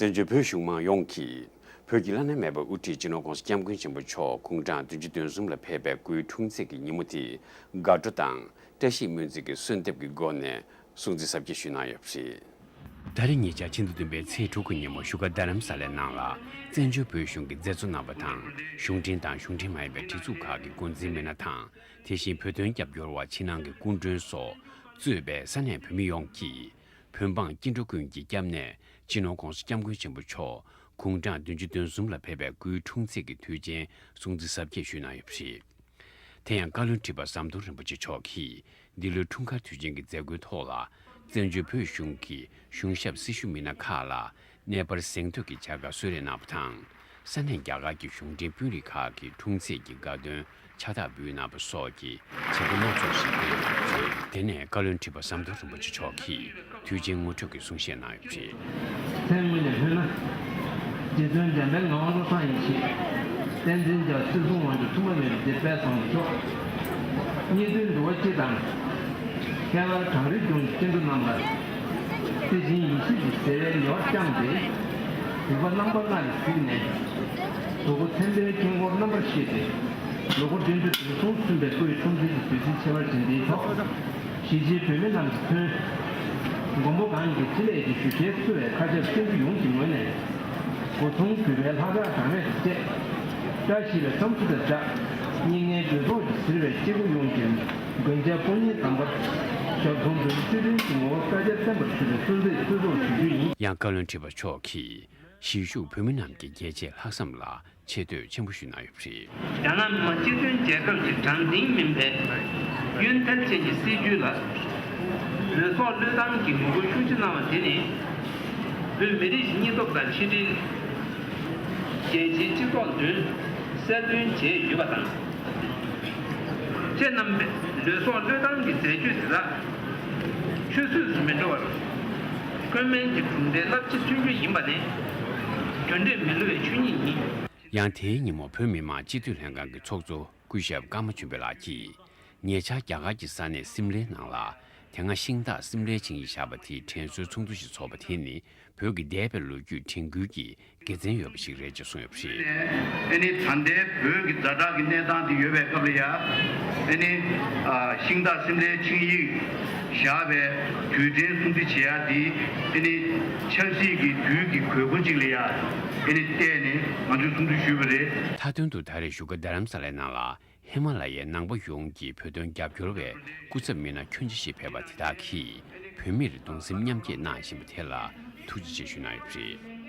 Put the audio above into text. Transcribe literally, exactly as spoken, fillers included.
བཙན་བྱོལ་བོད་གཞུང་མང་ཡོངས་ཀྱིས་བོད་ཀྱི་བླ་ན་མེད་པའི་དབུ་ཁྲིད་སྤྱི་ནོར་༸གོང་ས་༸སྐྱབས་མགོན་ཆེན་པོ་མཆོག་དགུང་གྲངས་བདུན་ཅུ་དོན་གསུམ་ལ་ཕེབས་པའི་སྐུའི་འཁྲུངས་ཚེས་ཀྱི་ཉིན་མོ་དེ་དགའ་སྤྲོ་དང་བཀྲ་ཤིས་སྨོན་ཚིག་གི་གསོལ་འདེབས་ཀྱི་སྒོ་ནས་སྲུང་བརྩི་གཟབ་རྒྱས་ཞུས་གནང་ཡོད་པ་རེད། ད་རེས་ཉེ་ཆར་ཕྱི་ཟླ་བདུན་པའི་ཚེས་དྲུག་གི་ཉིན་མོ་བཞུགས་སྒར་རྡ་རམ་ས་ལའི་ནང་ལ་བཙན་བྱོལ་བོད་གཞུང་གི་མཛད་གཙོ་རྣམ་པ་དང་གཞུང་འབྲེལ་དང་གཞུང་འབྲེལ་མ་ཡིན་པའི་སྒྲིག་འཛུགས་ཁག་གི་འགོ་འཛིན་མི་སྣ་དང་། དེ་བཞིན་བོད་དོན་རྒྱབ་སྐྱོར་བ་ཕྱི་ནང་གི་སྐུ་མགྲོན་སོགས་གཙོས་པའི་ས་གནས་བོད་མི་ཡོངས་ཀྱིས་བོད་འབངས་སྐྱིད་འགྲོ་ཀུན་གྱི་སྐྱབས་གནས་སྤྱི་ནོར་༸གོང་ས་༸སྐྱབས་མགོན་ཆེན་པོ་མཆོག་དགུང་གྲངས་བདུན་ཅུ་དོན་གསུམ་ལ་ཕེབས་པའི་སྐུའི་འཁྲུངས་ཚེས་ཀྱི་དུས་ཆེན་སྲུང་བརྩི་གཟབ་རྒྱས་ཞུས་གནང་ཡོད་པ་རེད། དེ་ཡང་བཀའ་བློན་ཁྲི་པ་ཟམ་གདོང་རིན་པོ་ཆེ་མཆོག་གིས་འདི་ལོའི་འཁྲུངས་སྐར་དུས་ཆེན་གྱི་མཛད་སྒོའི་ཐོག་ལ། བཙན་བྱོལ་བོད་གཞུང་གི་གཞུང་ཞབས་སྲི་ཞུ་མི་སྣ་ཁག་ལ་གནས་སྤར་གཟེངས་བསྟོད་ཀྱི་བྱ་དགའ་གསོལ་རས་གནང་བ་དང་། ས་གནས་རྒྱ་གར་གྱི་གཞུང་འབྲེལ་དཔོན་རིགས་ཁག་གིས་འཁྲུངས་ཚེས་ཀྱི་དགའ་སྟོན་ཕྱག་རྟགས་འབུལ་གནང་བ་སོགས་ཀྱི་བྱེད་སྒོ་སྣ་ཚོགས་ཤིག་སྤེལ་གནང་ཡོད་པ་རེད། དེ་ནས་བཀའ་བློན་ཁྲི་པ་ཟམ་གདོང་རིན་པོ་ཆེ་མཆོག་གིས་དུས་ཆེན་ངོ་སྤྲོད་ཀྱི་གསུང་བཤད་གནང་ཡོད་པ་རེད། མཚན་དངོས་ནས་ལྷོད་ན། རྗེ་བཙུན་འཇམ་དཔལ་ངག་དབང་བློ་བཟང་ཡེ་ཤེས། བསྟན་འཛིན་རྒྱ་སྲིད་གསུམ་དབང་ཕྱུག་ཐུགས་མ་མེད་པའི་སྡེ་དཔལ་བཟང་པོ་མཆོག། གཉིས་འཛིན་འདུལ་བ་སྤྱི་དང་། ཁྱད་པར་གངས་རིའི་ལྗོངས་ཀྱི་སྐྱེ་འགྲོ་རྣམས་ལ། རྩེ་ཆེན་ཡེ་ཤེས་ཀྱི་བདེ་བའི་ཉེ་བར་བསྐྱངས་ཏེ། རིག་པ་རྣམ་པ་ལྔ་ལ་གཟིགས་ནས། གཟུགས་པོ་མཚན་དཔེའི་དཀྱིལ་འཁོར་རྣམ་པར་ཤེས་ཏེ། ལོ་འཁོར་བདུན་ཅུ་དོན་གསུམ་ཟིན་པའི་སྐུའི་འཁྲུངས་ཚེས་ཀྱི་དུས་ཚིགས་ཆེ་བར་བྱིན་དེའི་ཐོག། གཞིས་བྱེས་བོད་མི་རྣམས་ཀྱི་དོན། མགོན་པོ་གང་གི་ཕྲིན་ལས་ཀྱི་ཞུ་བྱའི་བསུ་བའི་ཁ་ཆར་སེམས་ཅན་ཡོངས་ཀྱི་ངོས་ནས། སྒོ་མཚུངས་གུས་པའི་ལྷག་པར་གྲངས་མེད་དང་བཅས། བཀྲ་ཤིས་པའི་ཁམས་སུ་དང་སྦྲགས། སྙིགས་ལྔའི་འདོད་ཚོགས་ཀྱིས་གཟིར་བའི་སྐྱེ་དགུ་ཡོངས་ཀྱི་མགོན་སྐྱབས་དཔུང་གཉེན་དམ་པར་ཞབས་ཟུང་དུ་བརྩེ་དུང་གི་ངོ་བོ་བཀའ་རྒྱ་བརྟན་པར་ཞུ་བའི་གསོལ་འདེབས་གསོལ་ཚོགས་ཞུ་རྒྱུ་ཡིན། ཡང་བཀའ་བློན་ཁྲི་པ་མཆོག་གིས་གཞིས་བཞུགས་བོད་མི་རྣམས་ཀྱི་རྒྱལ་གཅེས་ལྷག་བསམ་ལ་ཆེ་བསྟོད་ཆེན་པོ་ཞུས་གནང་ཡོད་པ་རེད། རྒྱ་ནག་མི་དམངས་སྤྱི་མཐུན་རྒྱལ་ཁབ་ཀྱི་གྲངས་འཛིན་མིན་པའི་གཡོན་ཐལ་ཅན་གྱི་སྲིད་བྱུས་ལ་ལུས་སྲོག་བློས་བཏང་གིས་ངོ་རྒོལ་ཤུགས་ཆེ་གནང་བ་དེ་ནི། བོད་མི་རིགས་ཀྱི་སྙིང་སྟོབས་དང་ཆིག་སྒྲིལ། རྒྱལ་སྤྱིའི་སྤྱི་ཚོགས་མདུན་གསལ་སྟོན་བྱས་ཡོད་པ་དང་། ཁྱེད་རྣམ་པས་ལུས་སྲོག་བློས་བཏང་གི་མཛད་སྤྱོད་དེ་དག་ཆུད་ཟོས་སུ་མི་འགྲོ་བར། ཀུན་སྨན་གྱི་གྲུབ་འབྲས་རླབས་ཆེ་ཐོན་རྒྱུ་ཡིན་པ་ནི་དོན་འབྲས་མི་བསླུ་བའི་ཆོས་ཉིད་ཡིན། ཡང་དེའི་ཉིན་མོ་བོད་མི་མང་སྤྱི་འཐུས་ལྷན་ཁང་གི་ཚོགས་གཙོ་སྐུ་ཞབས་ཀརྨ་ཆོས་འཕེལ་ལགས་ཀྱིས། ཉེ་ཆར་རྒྱ་གར་གྱི་ས་གནས་སིམ་ལའི་ནང་ལ་དེ་སྔ་ཤིང་སྟག་སིམ་ལའི་ཆིངས་ཡིག་བཞག་པ་དེའི་དྲན་གསོའི་ཚོགས་འདུ་ཞིག་འཚོགས་པ་དེ་ནི་བོད་ཀྱི་འདས་པའི་ལོ་རྒྱུས་དྲན་སྐུལ་གྱི་དགེ་མཚན་ཡོད་པ་ཞིག་རེད་ཅེས་གསུངས་ཡོད་པ་རེད། ཨ་ནི་ད་ལྟའི་བོད་ཀྱི་ཛ་དྲག་གི་གནས་སྟངས་དེ་ཡོད་པའི་སྐབས་ལ་ཡ། ཨ་ནི་ཨ་ཤིང་སྟག་སིམ་ལའི་ཆིངས་ཡིག་བཞག་པའི་དུས་དྲན་སྲུང་བརྩི་བྱེད་ཡ་དེ། ཨ་ནི་ཆབ་སྲིད་ཀྱི་དུས་ཀྱི་དགོས་མཁོ་ཅིག་ལ་ཡ། ཨ་ནི་བལྟས་ནས་ང་ཚོས་སྲུང་བརྩི་ཞུས་པ་རེད། མཐའ་དོན་དུ་ད་རེས་བཞུགས་སྒར་རྡ་རམ་ས་ལའི་ནང་ལ། ཧི་མ་ལ་ཡའི་ནང་པ་ཡོངས་ཀྱི་བོད་དོན་རྒྱབ་སྐྱོར་བའི་སྐུ་ཚབ་མི་སྣ་ཁྱོན་ཆེ་ཞིག་ཕེབས་པ་དེ་དག་གིས་བོད་མིར་གདུང་སེམས་མཉམ་སྐྱེད་གནང་བཞིན་པ་དེ་ལ་ཐུགས་རྗེ་ཆེ་ཞུས་གནང་ཡོད་པ་རེད།